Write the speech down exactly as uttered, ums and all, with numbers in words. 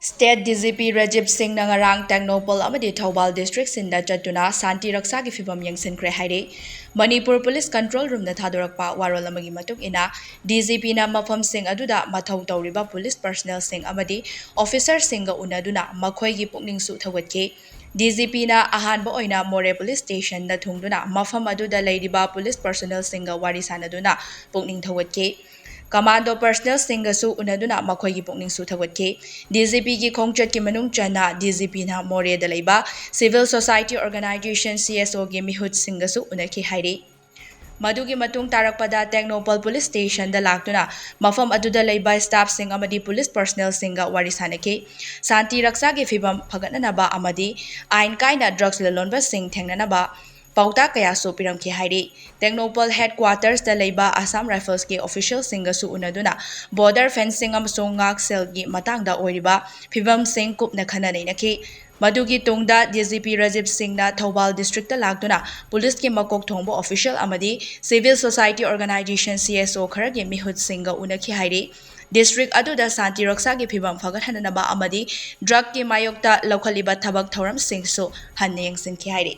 State D G P Rajiv Singhꯅ ꯉꯔꯥꯡ ꯇꯦꯡꯅꯧꯄꯜ ꯑꯃꯗꯤ Thoubal district ꯁꯤꯡꯗ ꯆꯠꯇꯨꯅ ꯁꯥꯟꯇꯤ ꯔꯛꯁꯥꯒꯤ ꯐꯤꯚꯝ ꯌꯦꯡꯁꯤꯟꯈ꯭ꯔꯦ ꯍꯥꯏꯔꯤ꯫ ꯃꯅꯤꯄꯨꯔ police control roomꯅ ꯊꯥꯗꯣꯔꯛꯄ ꯋꯥꯔꯣꯜ ꯑꯃꯒꯤ ꯃꯇꯨꯡ ꯏꯟꯅ, D G Pꯅ ꯃꯐꯝꯁꯤꯡ ꯑꯗꯨꯗ ꯃꯊꯧ ꯇꯧꯔꯤꯕ police personnelꯁꯤꯡ ꯑꯃꯗꯤ officerꯁꯤꯡꯒ ꯎꯅꯗꯨꯅ ꯃꯈꯣꯏꯒꯤ ꯄꯨꯛꯅꯤꯡꯁꯨ ꯊꯧꯒꯠꯈꯤ꯫ D G Pꯅ ꯑꯍꯥꯟꯕ ꯑꯣꯏꯅ ꯃꯣꯔꯦ police stationꯗ ꯊꯨꯡꯗꯨꯅ ꯃꯐꯝ ꯑꯗꯨꯗ ꯂꯩꯔꯤꯕ police personnelꯁꯤꯡꯒ ꯋꯥꯔꯤ ꯁꯥꯅꯗꯨꯅ ꯄꯨꯛꯅꯤꯡ ꯊꯧꯒꯠꯈꯤ꯫ Commando personnelꯁꯤꯡꯒꯁꯨ ꯎꯅꯗꯨꯅ ꯃꯈꯣꯏꯒꯤ ꯄꯨꯛꯅꯤꯡꯁꯨ ꯊꯧꯒꯠꯈꯤ꯫ D G Pꯒꯤ ꯈꯣꯡꯆꯠꯀꯤ ꯃꯅꯨꯡ ꯆꯟꯅ D G Pꯅ ꯃꯣꯔꯦꯗ ꯂꯩꯕ civil society organisation, C S Oꯒꯤ ꯃꯤꯍꯨꯠꯁꯤꯡꯒꯁꯨ ꯎꯅꯈꯤ ꯍꯥꯏꯔꯤ꯫ ꯃꯗꯨꯒꯤ ꯃꯇꯨꯡ ꯇꯥꯔꯛꯄꯗ ꯇꯦꯡꯅꯧꯄꯜ police stationꯗ ꯂꯥꯛꯇꯨꯅ ꯃꯐꯝ ꯑꯗꯨꯗ ꯂꯩꯕ staffꯁꯤꯡ ꯑꯃꯗꯤ police personnelꯁꯤꯡꯒ ꯋꯥꯔꯤ ꯁꯥꯅꯈꯤ꯫ ꯁꯥꯟꯇꯤ ꯔꯛꯁꯥꯒꯤ ꯐꯤꯚꯝ ꯐꯒꯠꯅꯅꯕ ꯑꯃꯗꯤ ꯑꯥꯏꯟ ꯀꯥꯏꯅ drugs ꯂꯂꯣꯟꯕꯁꯤꯡ ꯊꯦꯡꯅꯅꯕ ꯄꯥꯎꯇꯥꯛ ꯀꯌꯥꯁꯨ ꯄꯤꯔꯝꯈꯤ ꯍꯥꯏꯔꯤ꯫ ꯇꯦꯡꯅꯧꯄꯜ headquartersꯇ ꯂꯩꯕ Assam Riflesꯀꯤ officialꯁꯤꯡꯒꯁꯨ ꯎꯅꯗꯨꯅ border fencing ꯑꯃꯁꯨꯡ ꯉꯥꯛꯁꯦꯜꯒꯤ ꯃꯇꯥꯡꯗ ꯑꯣꯏꯔꯤꯕ ꯐꯤꯚꯝꯁꯤꯡ ꯀꯨꯞꯅ ꯈꯟꯅ ꯅꯩꯅꯈꯤ꯫ ꯃꯗꯨꯒꯤ ꯇꯨꯡꯗ D G P Rajiv Singhꯅ Thoubal districtꯇ ꯂꯥꯛꯇꯨꯅ policeꯀꯤ ꯃꯀꯣꯛ ꯊꯣꯡꯕ official ꯑꯃꯗꯤ civil society organisation, C S O ꯈꯔꯒꯤ ꯃꯤꯍꯨꯠꯁꯤꯡꯒ ꯎꯅꯈꯤ ꯍꯥꯏꯔꯤ꯫ District ꯑꯗꯨꯗ ꯁꯥꯟꯇꯤ ꯔꯛꯁꯥꯒꯤ ꯐꯤꯚꯝ ꯐꯒꯠꯍꯟꯅꯕ ꯑꯃꯗꯤ drugꯀꯤ ꯃꯥꯌꯣꯛꯇ ꯂꯧꯈꯠꯂꯤꯕ ꯊꯕꯛ ꯊꯧꯔꯝꯁꯤꯡꯁꯨ ꯍꯟꯅ ꯌꯦꯡꯁꯤꯟꯈꯤ ꯍꯥꯏꯔꯤ꯫